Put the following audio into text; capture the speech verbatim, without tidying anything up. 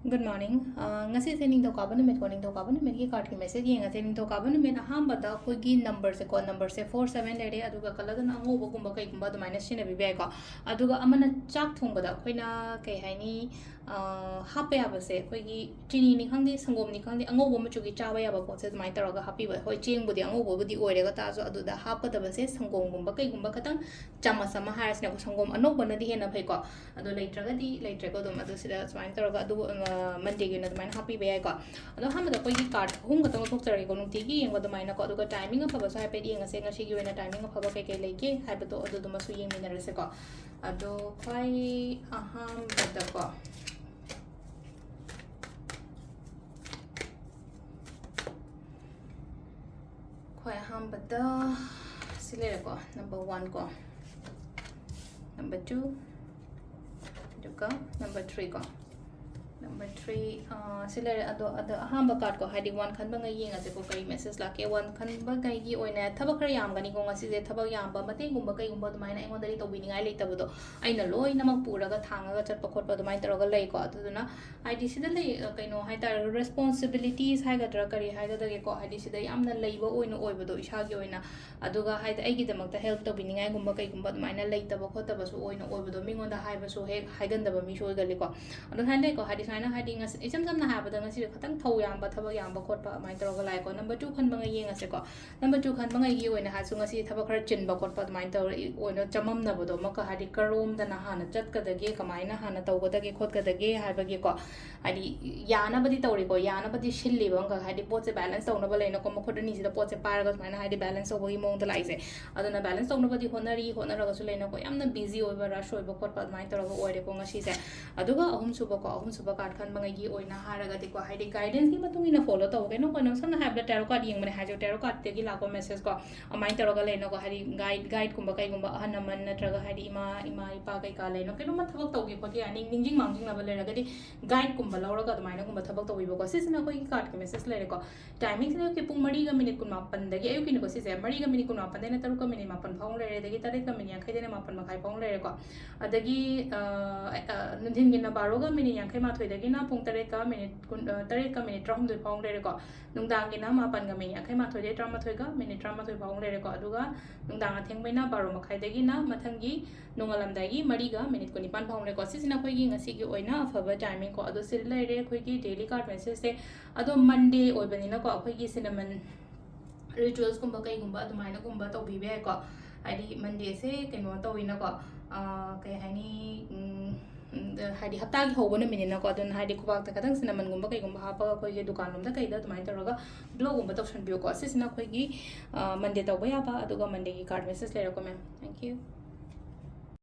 Good morning. ꯑ, ꯉꯁꯤꯁꯦ ꯅꯤꯡꯊꯧꯀꯥꯕ ꯅꯨꯃꯤꯠꯀꯣ, ꯅꯤꯡꯊꯧꯀꯥꯕ ꯅꯨꯃꯤꯠꯀꯤ cardꯀꯤ message ꯌꯦꯡꯉꯁꯦ꯫ ꯅꯤꯡꯊꯧꯀꯥꯕ ꯅꯨꯃꯤꯠ ꯑꯍꯥꯟꯕꯗ ꯑꯩꯈꯣꯏꯒꯤ numberꯁꯦꯀꯣ, numberꯁꯦ four seven ꯂꯩꯔꯦ, ꯑꯗꯨꯒ colourꯗꯅ ꯑꯉꯧꯕꯒꯨꯝꯕ ꯀꯩꯒꯨꯝꯕ ꯑꯗꯨꯃꯥꯏꯅ ꯁꯤꯖꯤꯟꯅꯕꯤꯕ ꯌꯥꯏꯀꯣ꯫ ꯑꯗꯨꯒ ꯑꯃꯅ ꯆꯥꯛ ꯊꯣꯡꯕꯗ ꯑꯩꯈꯣꯏꯅ ꯀꯩ ꯍꯥꯏꯅꯤ, ꯑ, ꯍꯥꯞꯄ ꯌꯥꯕꯁꯦ ꯑꯩꯈꯣꯏꯒꯤ ꯆꯤꯅꯤꯅꯤ ꯈꯪꯗꯦ, ꯁꯪꯒꯣꯝꯅꯤ ꯈꯪꯗꯦ, ꯑꯉꯧꯕ ꯃꯆꯨꯒꯤ ꯆꯥꯕ ꯌꯥꯕ ꯄꯣꯠꯁꯦ ꯑꯗꯨꯃꯥꯏꯅ ꯇꯧꯔꯒ ꯍꯥꯞꯄꯤꯕ꯫ ꯍꯣꯏ, ꯆꯦꯡꯕꯨꯗꯤ ꯑꯉꯧꯕꯕꯨꯗꯤ ꯑꯣꯏꯔꯒ ꯇꯥꯔꯁꯨ ꯑꯗꯨꯗ ꯍꯥꯞꯀꯗꯕꯁꯦ ꯁꯪꯒꯣꯝꯒꯨꯝꯕ ꯀꯩꯒꯨꯝꯕ ꯈꯇꯪ ꯆꯥꯃꯁ ꯑꯃ ꯍꯥꯏꯔꯁꯤꯅꯦꯀꯣ, ꯁꯪꯒꯣꯝ ꯑꯅꯧꯕꯅꯗꯤ ꯍꯦꯟꯅ ꯐꯩꯀꯣ꯫ ꯑꯗꯣ ꯂꯩꯇ꯭ꯔꯒꯗꯤ ꯂꯩꯇ꯭ꯔꯦꯀꯣ, ꯑꯗꯨꯝ ꯑꯗꯨ ꯁꯤꯗ ꯁꯨꯃꯥꯏꯅ ꯇꯧꯔꯒ ꯑꯗꯨ, ꯑ, Mondayꯒꯤ ꯑꯣꯏꯅ ꯑꯗꯨꯃꯥꯏꯅ ꯍꯥꯞꯄꯤꯕ ꯌꯥꯏꯀꯣ꯫ ꯑꯗꯣ ꯑꯍꯥꯟꯕꯗ ꯑꯩꯈꯣꯏꯒꯤ card ꯑꯍꯨꯝ ꯈꯛꯇꯪ ꯂꯧꯊꯣꯛꯆꯔꯒꯦꯀꯣ, ꯅꯨꯡꯇꯤꯒꯤ ꯌꯦꯡꯕ ꯑꯗꯨꯃꯥꯏꯅꯀꯣ꯫ ꯑꯗꯨꯒ timing ꯑꯐꯕꯁꯨ ꯍꯥꯏꯐꯦꯠ ꯌꯦꯡꯉꯁꯦ, ꯉꯁꯤꯒꯤ ꯑꯣꯏꯅ timing ꯑꯐꯕ ꯀꯩꯀꯩ ꯂꯩꯒꯦ ꯍꯥꯏꯕꯗꯣ ꯑꯗꯨꯗꯨꯃꯁꯨ ꯌꯦꯡꯃꯤꯟꯅꯔꯁꯦꯀꯣ꯫ ꯑꯗꯣ ꯈ꯭ꯋꯥꯏ ꯑꯍꯥꯟꯕꯗꯀꯣ, ꯈ꯭ꯋꯥꯏ ꯑꯍꯥꯟꯕꯗ ꯁꯤ ꯂꯩꯔꯦꯀꯣ, number one ꯀꯣ, number two, ꯑꯗꯨꯒ number three ꯀꯣ꯫ Number three, ꯑꯥ, ꯁꯤ ꯂꯩꯔꯦ꯫ ꯑꯗꯣ, ꯑꯗꯣ ꯑꯍꯥꯟꯕ cardꯀꯣ, ꯍꯥꯏꯗꯤ one ꯈꯟꯕꯉꯩ ꯌꯦꯡꯉꯁꯦꯀꯣ, ꯀꯔꯤ message ꯂꯥꯛꯀꯦ꯫ One ꯈꯟꯕꯉꯩꯒꯤ ꯑꯣꯏꯅ ꯊꯕꯛ ꯈꯔ ꯌꯥꯝꯒꯅꯤꯀꯣ ꯉꯁꯤꯁꯦ, ꯊꯕꯛ ꯌꯥꯝꯕ, ꯃꯇꯦꯡꯒꯨꯝꯕ ꯀꯩꯒꯨꯝꯕ ꯑꯗꯨꯃꯥꯏꯅ ꯑꯩꯉꯣꯟꯗꯗꯤ ꯇꯧꯕꯤꯅꯤꯡꯉꯥꯏ ꯂꯩꯇꯕꯗꯣ, ꯑꯩꯅ ꯂꯣꯏꯅꯃꯛ ꯄꯨꯔꯒ ꯊꯥꯡꯉꯒ ꯆꯠꯄ ꯈꯣꯠꯄ ꯑꯗꯨꯃꯥꯏꯅ ꯇꯧꯔꯒ ꯂꯩꯀꯣ꯫ ꯑꯗꯨꯗꯨꯅ ꯍꯥꯏꯗꯤ ꯁꯤꯗ ꯂꯩ, ꯑ, ꯀꯩꯅꯣ ꯍꯥꯏꯇꯥꯔꯦ, responsibilities ꯍꯥꯏꯒꯗ꯭ꯔꯥ ꯀꯔꯤ ꯍꯥꯏꯒꯗꯒꯦꯀꯣ, ꯍꯥꯏꯗꯤ ꯁꯤꯗ ꯌꯥꯝꯅ ꯂꯩꯕ ꯑꯣꯏꯅ ꯑꯣꯏꯕꯗꯣ ꯏꯁꯥꯒꯤ ꯑꯣꯏꯅ꯫ ꯑꯗꯨꯒ ꯍꯥꯏꯗꯤ ꯑꯩꯒꯤꯗꯃꯛꯇ help ꯇꯧꯕꯤꯅꯤꯡꯉꯥꯏꯒꯨꯝꯕ ꯀꯩꯒꯨꯝꯕ ꯑꯗꯨꯃꯥꯏꯅ ꯂꯩꯇꯕ ꯈꯣꯠꯇꯕꯁꯨ ꯑꯣꯏꯅ ꯑꯣꯏꯕꯗꯣ, ꯃꯤꯉꯣꯟꯗ ꯍꯥꯏꯕꯁꯨ ꯍꯦꯛ ꯍꯥꯏꯒꯟꯗꯕ ꯃꯤꯁꯨ ꯑꯣꯏꯒꯜꯂꯤꯀꯣ꯫ ꯑꯗꯣ ꯁꯨꯃꯥꯏꯅ ꯂꯩꯀꯣ, ꯍꯥꯏꯗꯤ ꯁꯨꯃꯥꯏꯅ ꯍꯥꯏꯗꯤ ꯉꯁꯤ ꯏꯆꯝ ꯆꯝꯅ ꯍꯥꯏꯔꯕꯗ ꯉꯁꯤꯁꯦ ꯈꯤꯇꯪ ꯊꯧ ꯌꯥꯝꯕ, ꯊꯕꯛ ꯌꯥꯝꯕ ꯈꯣꯠꯄ ꯑꯗꯨꯃꯥꯏꯅ ꯇꯧꯔꯒ ꯂꯥꯛꯑꯦꯀꯣ꯫ Number two ꯈꯟꯕꯉꯩ ꯌꯦꯡꯉꯁꯦꯀꯣ꯫ Number two ꯈꯟꯕꯉꯩꯒꯤ ꯑꯣꯏꯅ ꯍꯥꯏꯔꯁꯨ ꯉꯁꯤ ꯊꯕꯛ ꯈꯔ ꯆꯤꯟꯕ ꯈꯣꯠꯄ ꯑꯗꯨꯃꯥꯏꯅ ꯇꯧꯔ ꯑꯣꯏꯅ ꯆꯃꯝꯅꯕꯗꯣ ꯑꯃꯈꯛ, ꯍꯥꯏꯗꯤ ꯀꯔꯣꯝꯗꯅ ꯍꯥꯟꯅ ꯆꯠꯀꯗꯒꯦ, ꯀꯃꯥꯏꯅ ꯍꯥꯟꯅ ꯇꯧꯒꯗꯒꯦ ꯈꯣꯠꯀꯗꯒꯦ ꯍꯥꯏꯕꯒꯤꯀꯣ꯫ ꯍꯥꯏꯗꯤ ꯌꯥꯅꯕꯗꯤ ꯇꯧꯔꯤꯀꯣ, ꯌꯥꯅꯕꯗꯤ ꯁꯤꯜꯂꯤꯕ ꯑꯃꯈꯛ, ꯍꯥꯏꯗꯤ ꯄꯣꯠꯁꯦ balance ꯇꯧꯅꯕ ꯂꯩꯅꯀꯣ, ꯃꯈꯨꯠ ꯑꯅꯤꯁꯤꯗ ꯄꯣꯠꯁꯦ ꯄꯥꯏꯔꯒ ꯁꯨꯃꯥꯏꯅ ꯍꯥꯏꯗꯤ balance ꯇꯧꯕꯒꯤ ꯃꯑꯣꯡꯗ ꯂꯥꯛꯏꯁꯦ꯫ ꯑꯗꯨꯅ balance ꯇꯧꯅꯕꯗꯤ ꯍꯣꯠꯅꯔꯤ, ꯍꯣꯠꯅꯔꯒꯁꯨ ꯂꯩꯅꯀꯣ, ꯌꯥꯝꯅ busy ꯑꯣꯏꯕ, rush ꯑꯣꯏꯕ ꯈꯣꯠꯄ ꯑꯗꯨꯃꯥꯏꯅ ꯇꯧꯔꯒ ꯑꯣꯏꯔꯦꯀꯣ ꯉꯁꯤꯁꯦ꯫ ꯑꯗꯨꯒ ꯑꯍꯨꯝꯁꯨꯕꯀꯣ, ꯑꯍꯨꯝꯁꯨꯕ card ꯈꯟꯕꯉꯩꯒꯤ ꯑꯣꯏꯅ ꯍꯥꯏꯔꯒꯗꯤꯀꯣ, ꯍꯥꯏꯗꯤ guidanceꯀꯤ ꯃꯇꯨꯡ ꯏꯟꯅ follow ꯇꯧꯕ ꯀꯩꯅꯣ ꯀꯩꯅꯣ, ꯁꯝꯅ ꯍꯥꯏꯔꯕꯗ tarot card ꯌꯦꯡꯕꯅꯦ ꯍꯥꯏꯔꯁꯨ, tarot cardꯇꯒꯤ ꯂꯥꯛꯄ message ꯀꯣ, ꯑꯗꯨꯃꯥꯏꯅ ꯇꯧꯔꯒ ꯂꯩꯅꯀꯣ, ꯍꯥꯏꯗꯤ guide, guideꯀꯨꯝꯕ ꯀꯩꯒꯨꯝꯕ ꯑꯍꯜ ꯂꯃꯟ ꯅꯠꯇ꯭ꯔꯒ ꯍꯥꯏꯗꯤ ꯏꯃꯥ, ꯏꯃꯥ ꯏꯄꯥ ꯀꯩꯀꯥ ꯂꯩꯅꯣ, ꯀꯩꯅꯣꯝꯃ ꯊꯕꯛ ꯇꯧꯒꯦ ꯈꯣꯠꯀꯦ, ꯅꯤꯡ-, ꯅꯤꯡꯁꯤꯡ ꯃꯥꯡꯖꯤꯡꯅꯕ ꯂꯩꯔꯒꯗꯤ guideꯀꯨꯝꯕ ꯂꯧꯔꯒ ꯑꯗꯨꯃꯥꯏꯅꯒꯨꯝꯕ ꯊꯕꯛ ꯇꯧꯕꯤꯕꯀꯣ꯫ ꯁꯤꯁꯤꯅ ꯑꯩꯈꯣꯏꯒꯤ cardꯀꯤ message ꯂꯩꯔꯦꯀꯣ꯫ Timingꯁꯤꯅ ꯑꯌꯨꯛꯀꯤ ꯄꯨꯡ ꯃꯔꯤꯒ minute ꯀꯨꯟꯃꯥꯄꯟꯗꯒꯤ, ꯑꯌꯨꯛꯀꯤꯅꯤꯀꯣ ꯁꯤꯁꯦ, ꯃꯔꯤꯒ minute ꯀꯨꯟꯃꯥꯄꯟꯗꯩꯅ ꯇꯔꯨꯛꯀ minute ꯃꯥꯄꯟ ꯐꯥꯎ ꯂꯩꯔꯦ, ꯑꯗꯒꯤ ꯇꯔꯦꯠꯀ minute ꯌꯥꯡꯈꯩꯗꯩꯅ ꯃꯥꯄꯟ ꯃꯈꯥꯏ ꯐꯥꯎ ꯂꯩꯔꯦꯀꯣ꯫ ꯑꯗꯒꯤ, ꯑ, ꯑ, ꯅꯨꯡꯊꯤꯟꯒꯤꯅ ꯕꯥꯔꯣꯒ minute ꯌꯥꯡꯈꯩ ꯃꯥꯊꯣꯏ ꯗꯒꯤꯅ ꯄꯨꯡ ꯇꯔꯦꯠꯀ ꯃꯤꯅꯤꯠ ꯀꯨꯟ, ꯑ, ꯇꯔꯦꯠꯀ ꯃꯤꯅꯤꯠ ꯇꯔꯥꯍꯨꯝꯗꯣꯏ ꯐꯥꯎ ꯂꯩꯔꯦꯀꯣ꯫ ꯅꯨꯡꯗꯥꯡꯒꯤꯅ ꯃꯥꯄꯟꯒ ꯃꯤꯅꯤꯠ ꯌꯥꯡꯈꯩ ꯃꯥꯊꯣꯏꯗꯒꯤ ꯇꯔꯥꯃꯥꯊꯣꯏꯒ ꯃꯤꯅꯤꯠ ꯇꯔꯥꯃꯥꯊꯣꯏ ꯐꯥꯎ ꯂꯩꯔꯦꯀꯣ꯫ ꯑꯗꯨꯒ ꯅꯨꯡꯗꯥꯡ ꯑꯊꯦꯡꯕꯩꯅ ꯕꯥꯔꯣ ꯃꯈꯥꯏꯗꯒꯤꯅ ꯃꯊꯪꯒꯤ ꯅꯣꯡꯉꯥꯜꯂꯝꯗꯥꯏꯒꯤ ꯃꯔꯤꯒ ꯃꯤꯅꯤꯠ ꯀꯨꯟꯅꯤꯄꯥꯟ ꯐꯥꯎ ꯂꯩꯔꯦꯀꯣ꯫ ꯁꯤꯁꯤꯅ ꯑꯩꯈꯣꯏꯒꯤ ꯉꯁꯤꯒꯤ ꯑꯣꯏꯅ ꯑꯐꯕ timing ꯀꯣ꯫ ꯑꯗꯣ ꯁꯤꯗ ꯂꯩꯔꯦ ꯑꯩꯈꯣꯏꯒꯤ daily card messageꯁꯦ꯫ ꯑꯗꯣ Monday ꯑꯣꯏꯕꯅꯤꯅꯀꯣ, ꯑꯩꯈꯣꯏꯒꯤ cinnamon ritualsꯀꯨꯝꯕ ꯀꯩꯒꯨꯝꯕ ꯑꯗꯨꯃꯥꯏꯅꯒꯨꯝꯕ ꯇꯧꯕꯤꯕ ꯌꯥꯏꯀꯣ꯫ ꯍꯥꯏꯗꯤ Mondayꯁꯦ ꯀꯩꯅꯣ ꯇꯧꯋꯤꯅꯀꯣ, ꯑ, ꯀꯩ ꯍꯥꯏꯅꯤ, ꯎꯝ, ꯎꯝ, ꯍꯥꯏꯗꯤ ꯍꯞꯇꯥꯒꯤ ꯍꯧꯕ ꯅꯨꯃꯤꯠꯅꯤꯅꯀꯣ, ꯑꯗꯨꯅ ꯍꯥꯏꯗꯤ ꯈꯨꯕꯥꯛꯇ ꯈꯇꯪ cinnamonꯒꯨꯝꯕ ꯀꯩꯒꯨꯝꯕ ꯍꯥꯞꯄꯒ ꯑꯩꯈꯣꯏꯒꯤ ꯗꯨꯀꯥꯟꯂꯣꯝꯗ ꯀꯩꯗ ꯑꯗꯨꯃꯥꯏꯅ ꯇꯧꯔꯒ glowꯒꯨꯝꯕ ꯇꯧꯁꯟꯕꯤꯌꯨꯀꯣ꯫ ꯁꯤꯁꯤꯅ ꯑꯩꯈꯣꯏꯒꯤ, ꯑ, Monday ꯇꯧꯕ ꯌꯥꯕ꯫ ꯑꯗꯨꯒ Mondayꯒꯤ card message ꯂꯩꯔꯦꯀꯣ, ma'am. Thank you.